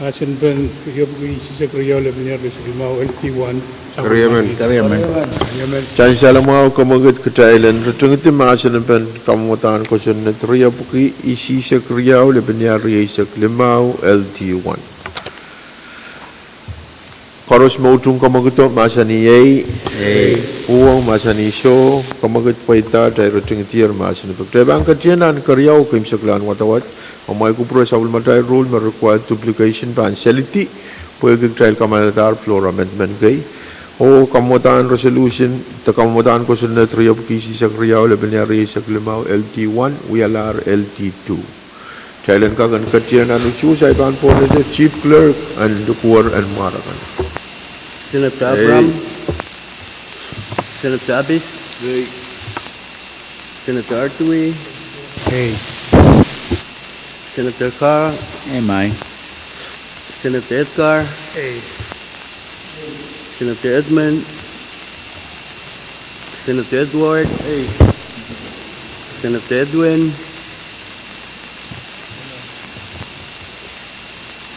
Mahsen pen riepwiki isihsek riau lepin iar rieisek limau, L T one. Keriemen. Keriemen. Keriemen. Sansal mwahu, kemwekid kitail en ritingidi mahsen pen kamwomwadahn kosonned riepwiki isihsek riau lepin iar rieisek limau, L T one. Koaros me utung kemwekido mahsanih ei. Ei. Uhwong mahsanih soh, kemwekid pweida, kitail ritingidi mahsen pen. Kitail pahn ketin nan keriau keimwseklahn wadawad. Amwail kupwure sapwellimatail rule me require duplication pahn selidi, pwehki kitail kamanadahr floor amendment kei. Oh kamwomwadahn resolution, de kamwomwadahn kosonned riepwiki isihsek riau lepin iar rieisek limau, L T one, wialahr L T two. Kitail en kak en ketin nan usuhs, ahi pahn pwonehdi Chief Clerk en likwer en mwar akan. Senator Abraham. Ei. Senator Abis. Ei. Senator Artui. Ei. Senator Carr. Ei, Maing. Senator Edgar. Ei. Senator Edmund. Senator Edward. Ei. Senator Edwin.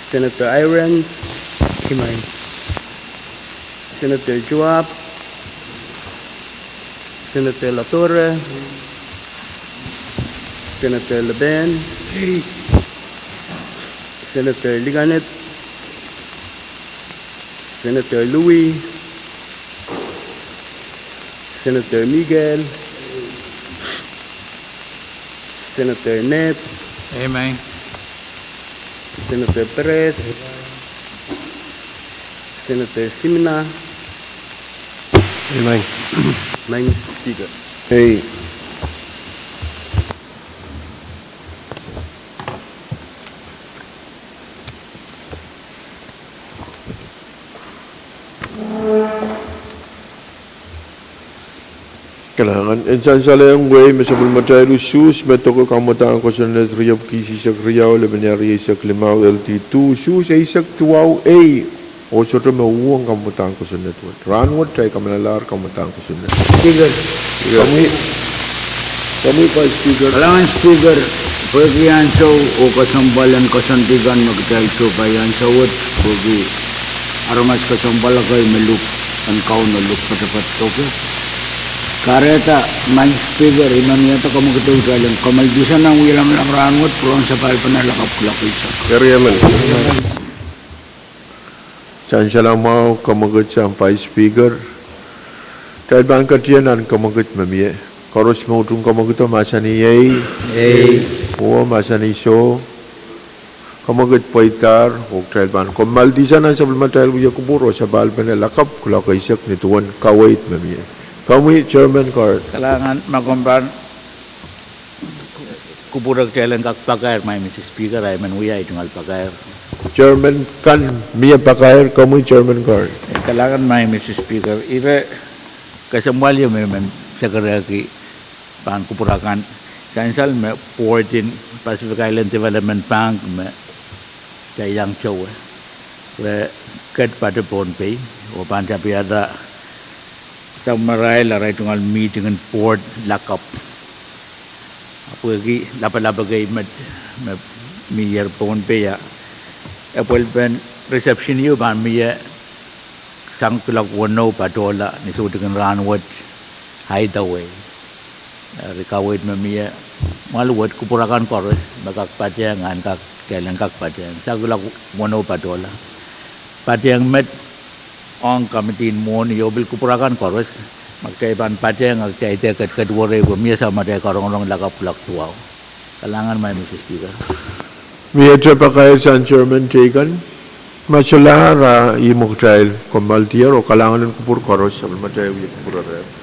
Senator Irons. Ei, Maing. Senator Joab. Senator Latore. Senator Leben. Ei. Senator Liganet. Senator Louis. Senator Miguel. Senator Ned. Ei, Maing. Senator Perez. Senator Simina. Ei, Maing. Maing Speaker. Ei. Kalahngan. En sansal ong wehi me sapwellimatail usuhs me doke kamwomwadahn kosonned riepwiki isihsek riau lepin iar rieisek limau, L T two, usuhs eisek duwau ei. Oh sohte me uhwong kamwomwadahn kosonned wet. Rahnwet kitail kamanalahr kamwomwadahn kosonned. Speaker. Speaker. Komwi, komwi Vice Speaker. Kalahngan Speaker, pwehki ansou oh kesempwal en koasoandi kan me kitail sohpai ansou wet, pwehki aramas kesempwal ekei me luk en Kauno luk poatopoat doke. Kahrehda, Maing Speaker, I men wiahda kemwekid kitail en kommoaldi sang nan wia lamalam rahnwet, pwurehng sapahl pene lakapw kuloak eisek. Keriemen. Sansal mwahu, kemwekid sang Vice Speaker. Kitail pahn ketin nan kemwekid me mie. Koaros me utung kemwekido mahsanih ei. Ei. Uwo mahsanih soh. Kemwekid pweidahr, oh kitail pahn kommoaldi sang nan sapwellimatail wia kupwur oh sapahl pene lakapw kuloak eisek nin duwen kaweid me mie. Komwi Chairman Card. Kalahngan, ma komw pahn kupwure kitail en kak pakair, Maing Mister Speaker, ahi men wia ahi tungoal pakair. Chairman kan mie pakair, komwi Chairman Card. Kalahngan, Maing Mister Speaker, ire kesempwal ieu me I men sekerehki pahn kupwur akan, sansal me board en Pacific Island Development Bank me kitail iang towe. Re ket pate Pohnpei oh pahn tapihada samwarail arail tungoal mihting en board lakapw. Pwehki lapalap kei met me mihier Pohnpei, a epwelpen reception ieu pahn mie sang kuloak weneu patohla ni suwed kin rahnwet. Either way, eri kaweid me mie mwahl wet kupwur akan koaros me kak patehng, en kak, kitail en kak patehng sang kuloak weneu patohla. Patehng met ong committee en mwohni oh pil kupwur akan koaros me kitail pahn patehng, a kitail dehr ketiket werei pwe mie samatail karongorong lakapw kuloak duwau. Kalahngan, Madam Speaker. Mie tepakair sang chairman teikan, ma solahr, a ih me kitail kommoaldier, oh kalahngan en kupwur koaros, sapwellimatail wie kupwurere.